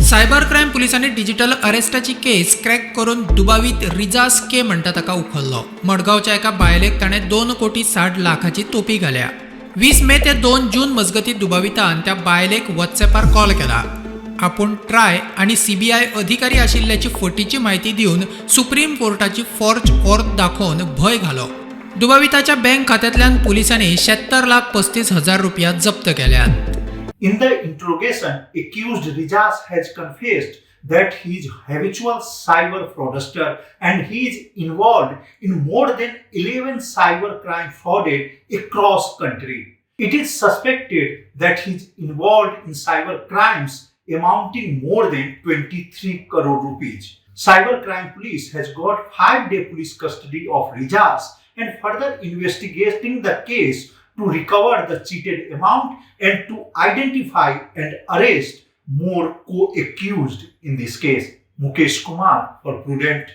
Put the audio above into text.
Cyber crime पुलिसांनी digital अरेस्टाची केस crack करून दुबावीत रिजास के म्हणटा ताका उखल्लो. मडगांवच्या एका बायलेक ताणें 2 कोटी 60 लाखाची तोपी घाल्या. 20 मे ते 2 जून मजगतीं दुबावितान त्या बायलेक वॉट्सॅपार कॉल केला. आपूण ट्राय आनी सीबीआय अधिकारी आशिल्ल्याची फटीची म्हायती दिवन, सुप्रीम कोर्टाची फॉर्ज ऑर्द दाखोवन भंय घालो. दुबाविताच्या बँक खात्यांतल्यान पुलिसांनी 76 लाख 35 हजार रुपया जप्त केल्यात. In the interrogation, accused Rijas has confessed that he is habitual cyber fraudster and he is involved in more than 11 cyber crime frauded across country. It is suspected that he is involved in cyber crimes amounting more than 23 crore rupees. Cyber crime police has got 5-day police custody of Rijas and further investigating the case to recover the cheated amount and to identify and arrest more co-accused in this case. Mukesh Kumar for Prudent.